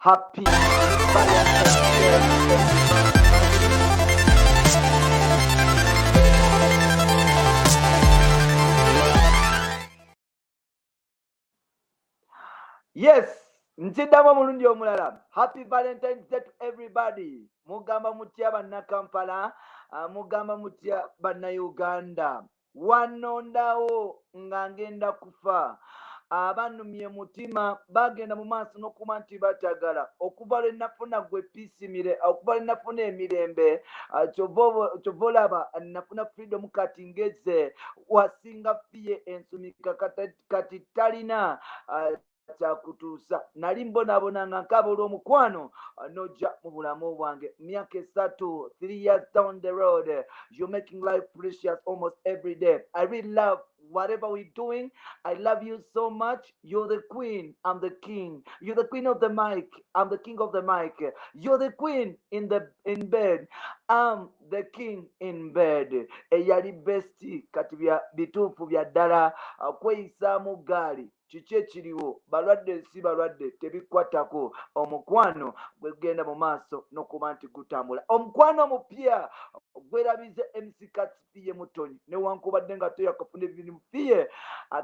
Happy Valentine's Day. Yes, nkiddamu omulundi omulala. Happy Valentine's Day to everybody. Mugamba mutya Bannakampala, mugamba mutya Bannayuganda? Wanondawo nga ngenda kufa. Abanumye mutima bagenda mu maaso n'okuba nti batagala okuva lwe nafuna gwe piisimire, okuva lwe nafuna emirembe, kyova olaba nafuna freedom. Kati ngeze wasinga Fille ensumika, kati talina kyakutuusa. Nali mbonaabona nga nkaaba olw'omukwano, nojja mu bulamu bwange. Myaka 3, 3 years down the road, you're making life precious almost every day. I really love whatever we're doing. I love you so much. You're the queen, I'm the king. You're the queen of the mic, I'm the king of the mic. You're the queen in bed, I'm the king in bed. Eyali best kati bya bituufu bya ddala, kweyisaamu gaali. Kiki ekiriwo? Balwadde si balwadde, tebikwatako. Omukwano gwegenda mu maaso n'okuba nti gutambula. Omukwano omupya gwerabize MC Kats Fille Mutonyi, newankubadde nga toyakafuna ebirimu. Fille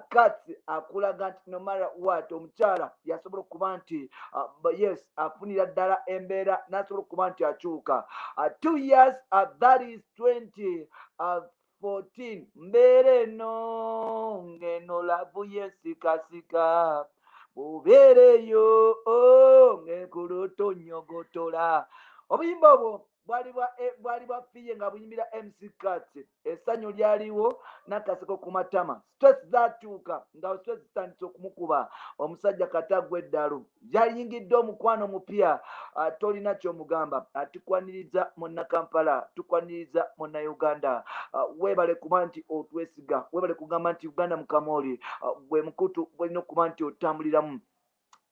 Kats akulaga nti no matter what, omukyala yasobola okuba nti yes, afunira ddala embeera n'asobola okuba nti akyuka. 2 years, that is 20 14. Mbeera eno ng'eno love yesikasika, bubeera eyo, oh, ng'enkulu tonyogotola. Obuyimba obwo bwali bwa Fille nga buyimbira MC Kats. Essanyu lyaliwo n'akaseko ku matama. Stress zatuuka nga stress zitandise okumukuba. Omusajja katagwa eddalu, yayingidde omukwano mupya. Tolina kyomugamba. Tukwaniriza Munnakampala, tukwaniriza Munnauganda. Weebale kuba nti otwesiga, weebale kugamba nti Uganda Mukamooli gwe mukutu gwolina okuba nti otambuliramu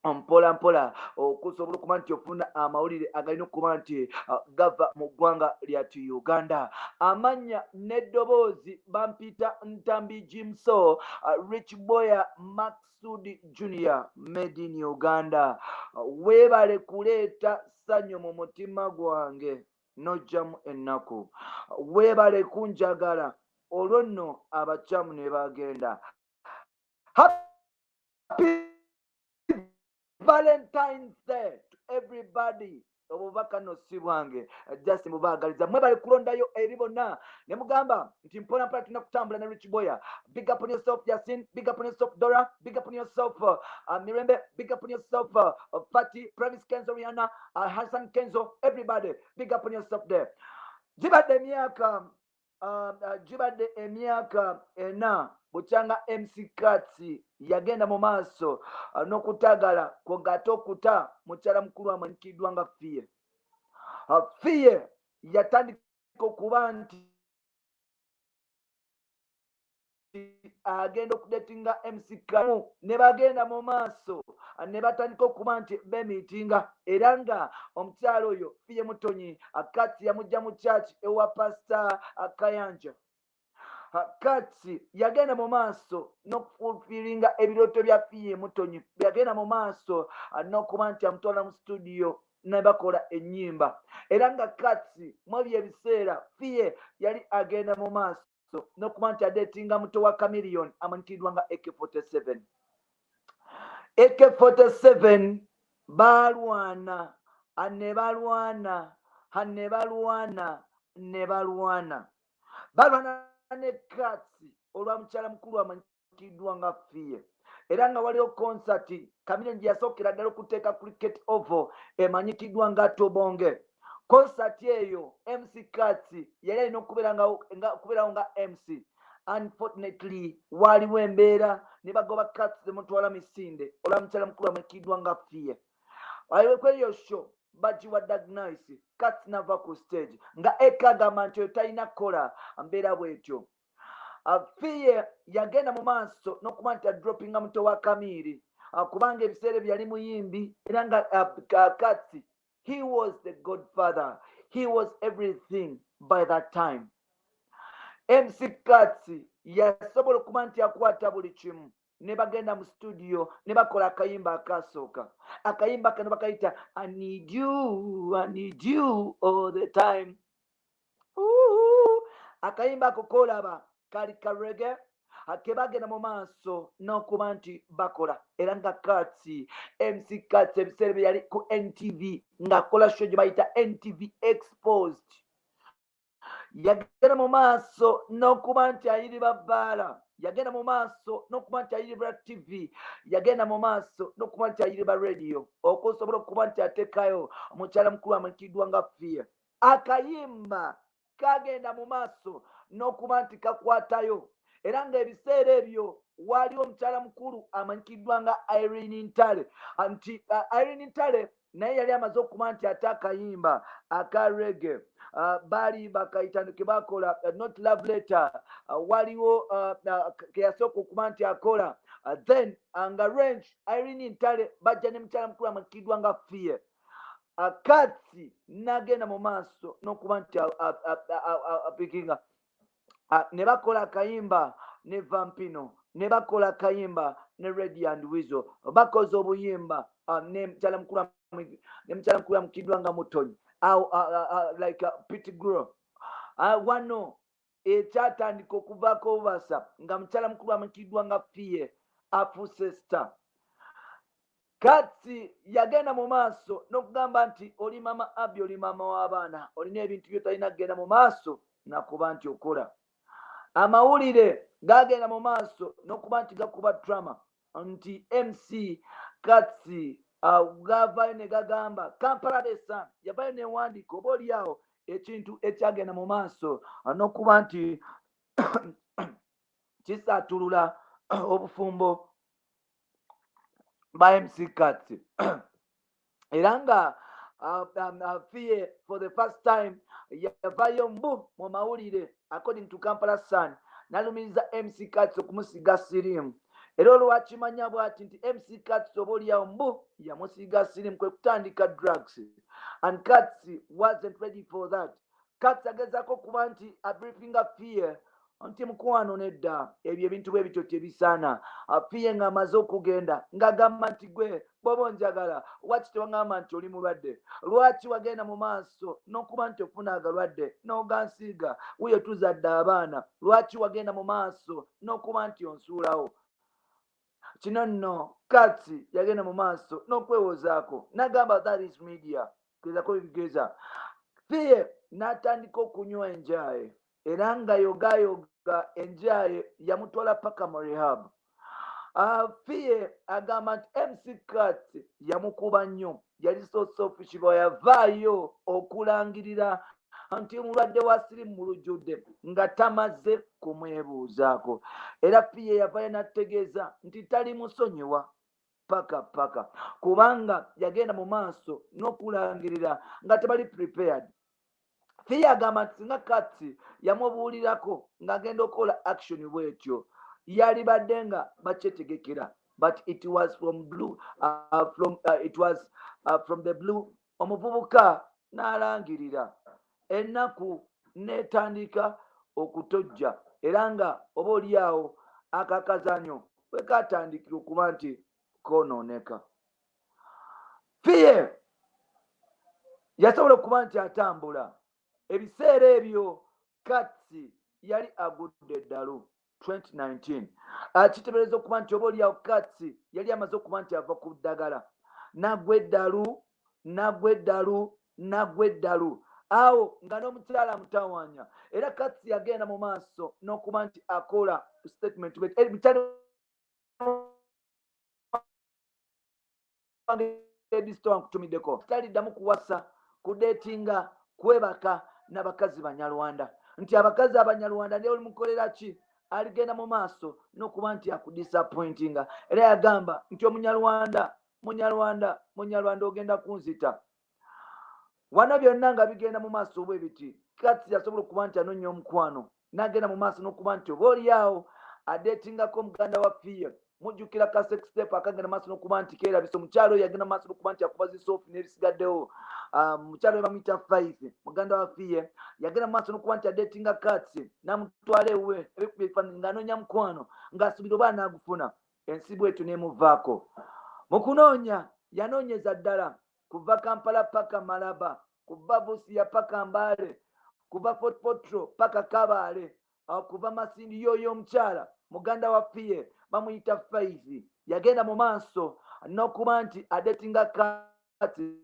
mpola mpola okusobola okuba nti ofuna amawulire agalina okuba nti gava mu ggwanga lyatu Uganda. Amannya n'eddoboozi bampita Ntambi Jimso, Rich Boya Maxud Junior, made in Uganda. Weebale kuleeta ssanyu mu mutima gwange n'ojjamu ennaku. Weebale kunjagala, olwo nno abakyamu ne bagenda. Happy Valentine's Day to everybody. Obubaka no si bwange, just mubaagaliza. Mwebale kulondayo eri bonna ne mugamba nti mpola mpola tulina kutambula ne Rich Boya. Big up on yourself, Yasin. Big up on yourself, Dora. Big up on yourself, Mirembe. Big up on yourself, Fati Previs, Kenzo, Rihanna, Hassan Kenzo, everybody, big up on yourself there. Gibadde emyaka 4 bukyanga MC Kats yagenda mu maaso n'okutagala kwogate okuta mukyala mukulu amanyikiddwa nga Fille. Fille yatandika okuba nti agenda okudatinga MC Kats, ne bagenda mu maaso ne batandika okuba nti bemiitinga. Era nga omukyala oyo Fille Mutonyi, Kats yamugja mu church ewa Pasita Kayanja. Kats yagenda mu maaso n'okufulfiringa ebirooto bya Fille Mutonyi. Yagenda mu maaso n'okuba nti amutwala mu studio ne bakola ennyimba. Era nga Kats mwebyo ebiseera Fille yali agenda mu maaso n'okuba nti adetinga muto wa Chameleon amanyikiddwa nga AK47. AK47 balwana ne balwana ne balwana ne balwana, balwana ne Kats olwa mukyala mukulu amanyikiddwa nga Fille. Era nga waliwo konsati Chameleon gye yasookera ddala okuteeka Cricket Oval emanyikiddwa nga Tobonge. Konsati eyo MC Kats yali alina okubeerawo nga MC. Unfortunately, waaliwo embeera ne bagoba Kats ne mutwala misinde olwa mukyala mukulu amanyikiddwa nga Fille. Kweyo show bagiwa Dagnice. Kats nava ku stage nga eka agamba nti oyo talina kukola mbeera bwetyo. Fille yagenda mu maaso n'okuba nti adropinga muto wa Kamiiri, kubanga ebiseera ebyo yali muyimbi. Era nga Kats, he was the godfather, he was everything by that time. MC Kats yasobola okuba nti akwata buli kimu. Ne bagenda mu studio ne bakola akayimba akasooka. Akayimba kano bakayita "I Need You, I Need You All The Time". Ooh, akayimba ako kolaba kali ka reggae kebagenda mu maaso n'okuba nti bakola. Era nga Kats, MC Kats, ebiseera bye yali ku NTV ng'akola show gye bayita NTV Exposed, yagenda mu maaso n'okuba nti ayiriba bbaala, yagenda mu maaso n'okuba nti ayiriba TV, yagenda mu maaso n'okuba nti ayiriba radio okusobola okuba nti ateekayo omukyala mukulu amanyikiddwa nga Fille. Akayimba kagenda mu maaso n'okuba nti kakwatayo, era ng'ebiseera ebyo waaliwo omukyala mukulu amanyikiddwa nga Irene Ntale, nti Irene Ntale naye yali amaze okuba nti ate akayimba aka reggae baali bakayita ke bakola not Love Letter, waliwo keyasooka okuba nti akola, then nga range Irene Ntale bajja ne mukyala mukulu amanyikiddwa nga Fille. Kats n'agenda mu maaso n'okuba nti apikinga, ne bakola akayimba ne Vampino, ne bakola akayimba ne Radio and Weasel, bakoze obuyimba ne mukyala mukulu amukiddwa nga Mutonyi awo, like Pit Grow. Wano ekyatandika okuvaako obubasa nga mukyala mukulu amukiddwa nga Fille afuuse star. Kats yagenda mu maaso n'okugamba nti oli mama Abi, oli maama w'abaana, olina ebintu byotalina kugenda mu maaso nakuba nti okola. Amawulire gagenda mu maaso n'okuba nti gakuba drama nti MC Kats, gavayo ne gagamba Kampala The Sun yavayo newandiika oba oliawo ekintu ekyagenda mu maaso n'okuba nti kisaatulula obufumbo ba MC Kats, era nga Fille for the first time yavayo mbu mu mawulire, according to Kampala Sun, nalumiriza MC Kats okumusiga siriimu. Era olwakimanya bwati nti MC Kats oba oliawo mbu yamusiiga siriimu, kwe kutandika drugs, and Kats wasn't ready for that. Kats agezaako okuba nti abriefinga Fille nti mukwano nedda, ebyo ebintu bwe bityo tebisaana. Fille ng'amaze okugenda ng'agamba nti gwe bw'oba onjagala, waki tewaŋŋamba nti oli mulwadde? Lwaki wagenda mu maaso n'okuba nti ofuna agalwadde n'ogansiiga? Wuyo tuzadde abaana, lwaki wagenda mu maaso n'okuba nti onsuulawo? Kino nno Kats yagenda mu maaso n'okwewozaako n'agamba that is media, gezako bibigeza. Fille n'atandika okunywa enjaye, era nga yogayoga enjaye yamutwala paka mu rehab. Fille agamba nti MC Kats yamukuba nnyo, yali so selfish bwe yavaayo okulangirira nti mulwadde wa sirimu mu lujjudde nga tamaze kumwebuuzaako. Era Fille yavaayo n'ategeeza nti tali musonyiwa paka paka, kubanga yagenda mu maaso n'okulangirira nga tebali prepared. Fille agamba nti singa Kats yamubuulirako ng'agenda okukola action bwetyo, yalibadde nga bakyetegekera, but it was from blue, from, it was from the blue. Omuvubuka n'alangirira, ennaku n'etandika okutojja, era nga oba oliawo akakazanyo bwe katandikira okuba nti konooneka. Fille yasobola okuba nti atambula. Ebiseera ebyo Kats yali agudde eddalu 2019. Kiteebereza okuba nti oba oliawo Kats yali amaze okuba nti ava ku ddagala, nagwa eddalu, nagwa eddalu, nagwa eddalu awo nga n'omukyala amutawaanya. Era Kats yagenda mu maaso n'okuba nti akola statement mukyala wange nkutumiddeko, taliddamu kuwasa, kudeetinga, kwebaka n'abakazi Banyarwanda, nti abakazi Abanyarwanda ne olimukolera ki, aligenda mu maaso n'okuba nti akudisappointinga. Era yagamba nti Omunyarwanda, Munyarwanda, Munyarwanda, ogenda kunzita. Wano byonna nga bigenda mu maaso bwe biti, Kats yasobola okuba nti anoonya omukwano n'agenda mu maaso n'okuba nti oba oliawo adeetingako omuganda wa Fille. Mujjukira ka sex tape akagenda maaso n'okuba nti keerabisa. Omukyalo oyo yagenda maaso n'okuba nti akuba zisoofu n'ebisigaddewo. Mukyalo oyo bamuyita Faith, muganda wa Fille, yagenda maaso n'okuba nti adeetinga Kats n'amutwala ewuwe, ebikuba ebifaananyi ng'anoonya mukwano, ng'asuubira oba anaagufuna. Ensi bwetu nemuvaako. Mu kunoonya yanoonyeza ddala kuva Kampala paka Malaba, kuva Busia paka Mbale, kuva Fort Potro paka Kabaale, kuva Masindi. Yoyo omukyala muganda wa Fiye bamuyita Faizi, yagenda mu maaso n'okuba nti adetinga Kati,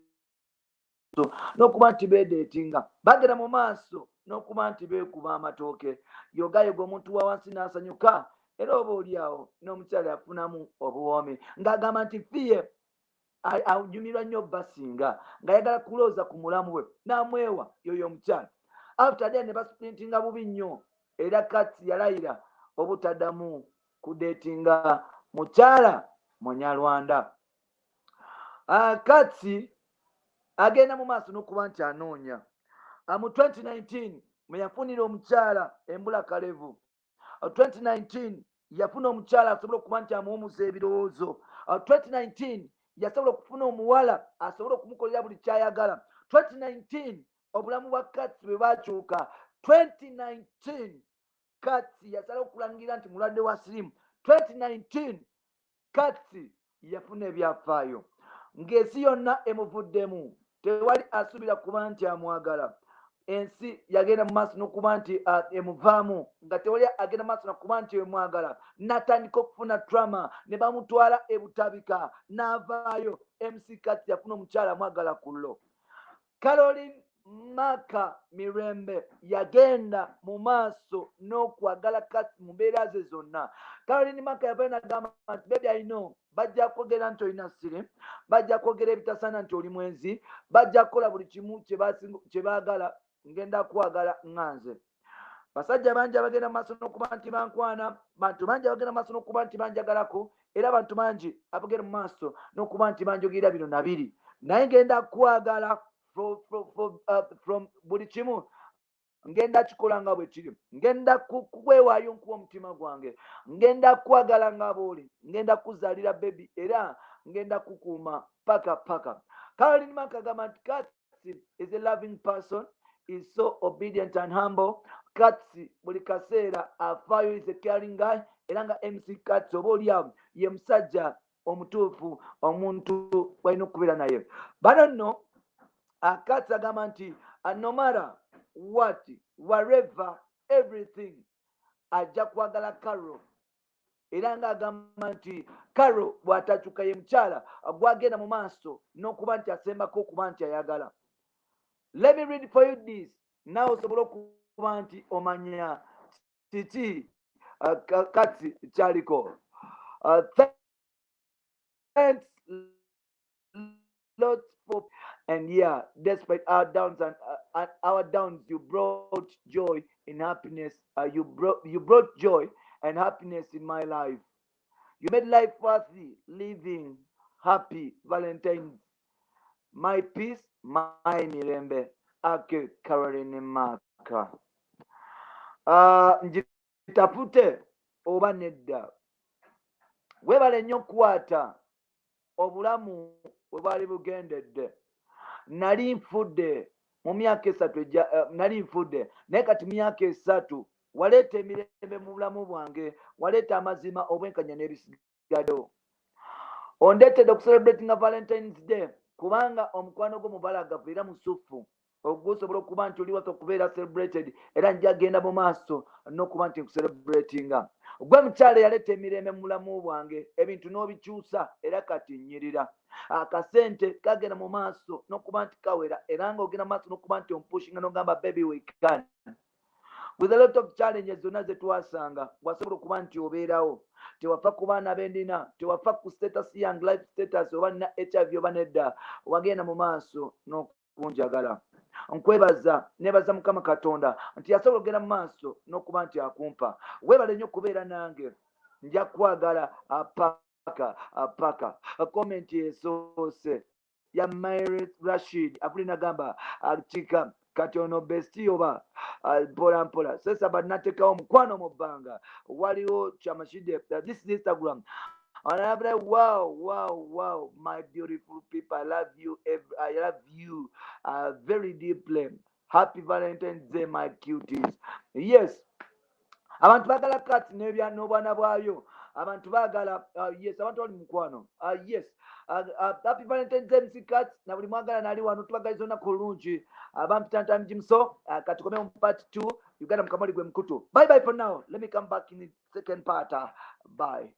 n'okuba nti bedetinga, bagenda mu maaso n'okuba nti beekuba amatooke yogayoga. Omuntu wa wansi n'asanyuka, era oba oliawo n'omukyala yafunamu obuwoomi ng'agamba nti Fiye anyumirwa nnyo basinga, ng'ayagala kulooza ku mulamu we n'amwewa yoyo omukyala. After then ne basiprintinga bubi nnyo, era Kati yalayira obutaddamu kudetinga mukyala Munyarwanda. Kati agenda mu maaso n'okuba nti anoonya. Mu 2019 mwe yafunira omukyala embula kalevu. 2019 yafuna omukyala asobola okuba nti amuwumuza ebirowoozo. 2019 yasobola okufuna omuwala asobola okumukolera buli kyayagala. 2019 obulamu bwa Kati bwe bwakyuka. 2019 Kati yasala okulangira nti mulwadde wa sirimu. 2019 Kati yafuna ebyafaayo ng'ensi yonna emuvuddemu, tewali asuubira kuba nti amwagala. Ensi yagenda mu maaso n'okuba nti emuvaamu, nga tewali agenda maaso nakuba nti emwagala. N'atandika okufuna trauma, ne bamutwala ebutabika n'avaayo. MC Kati yafuna omukyala amwagala ku llo. Caroline Maka Mirembe yagenda mu maaso n'okwagala Kati mu mbeera ze zonna. Caroline Maka yavayo nagamba nti, "Baby, I know bajja kwogera nti olina siri, bajja kwogera ebitasaana nti oli mwenzi, bajja kukola buli kimu kye baagala. Ngenda kwagala nga nze. Basajja bangi abagenda mu maaso n'okuba nti bankwana, bantu bangi abagenda mu maaso n'okuba nti banjagalako, era abantu bangi abagenda mu maaso n'okuba nti banjogerera bino nabiri, naye ngenda kwagala from buli kimu. Ngenda kikola nga bwe kiri. Ngenda kwewaayo nkuwa omutima gwange. Ngenda kwagala nga bw'oli. Ngenda kuzaalira baby, era ngenda kukuuma paka paka." Caroline Mark agamba nti Kati is a loving person, is so obedient and humble. Kati buli kaseera afaayo, is a caring guy. Era nga MC Kati oba oliawo ye musajja omutuufu omuntu walina okubeera naye. Bano nno Kati agamba nti no matter what, wherever, everything, ajja kwagala Caro. Era ng'agamba nti Caro bw'atakyuka ye mukyala gwagenda mu maaso n'okuba nti asembako okuba nti ayagala. Let me read for you this, naawe osobole okuba nti omanya kiki Kati kyaliko. Thanks lots for and yeah, despite our downs and our downs, you brought joy and happiness. You brought joy and happiness in my life. You made life worthy living. Happy Valentine's, my peace, my mirembe." Ake Caroline Maka, njitafute oba nedda? Weebale nnyo okukwata obulamu bwe bwali bugendedde. Nali nfudde mu myaka 3 ejja, nali nfudde, naye kati myaka 3 waleeta emirembe mu bulamu bwange, waleeta amazima, obwenkanya n'ebisigaddewo. Ondeetedde okucelebratinga Valentines Day kubanga omukwano gwo mubalagavu era musufu ogusobola okuba nti oli waffe okubeera celebrated, era njagenda mu maaso n'okuba nti nkucelebratinga. Gwe mukyala yaleeta emirembe mu bulamu bwange, ebintu n'obikyusa, era kati nnyirira. Akasente kagenda mu maaso n'okuba nti kawera, era ng'ogenda mu maaso n'okuba nti ompushinga n'ogamba, "Baby, we can." With a lot of challenges zonna ze twasanga, wasobola okuba nti obeerawo. Tewafa ku baana bendina, tewafa ku status yange, life status, oba nina HIV oba nedda. Wagenda mu maaso n'okunjagala. Nkwebaza, nebaza Mukama Katonda nti yasobola okugenda mu maaso n'okuba nti akumpa. Weebale nnyo okubeera nange. Nja kwagala paka paka. Comment esoose ya Mary Rashid avuli nagamba, kika kati ono bestie oba mpola mpola sesaba nateekawo omukwano mu bbanga. Waliwo Kyamashide, this is Instagram. And I'm like, Wow, my beautiful people. I love you. I love you very deeply. Happy Valentine's Day, my cuties." Yes. Abantu bagala Kati n'obwana bwayo. Abantu baagala, yes, abantu bali mukwano. Yes, happy Valentines, MC Cats, na buli mwagala naali wano, tubagaliza olunaku olulungi. Bampita Ntambi Jimso. Katukome mu part 2. Uganda mukamoli gwe mukutu. Bye bye for now. Let me come back in the second part. Bye.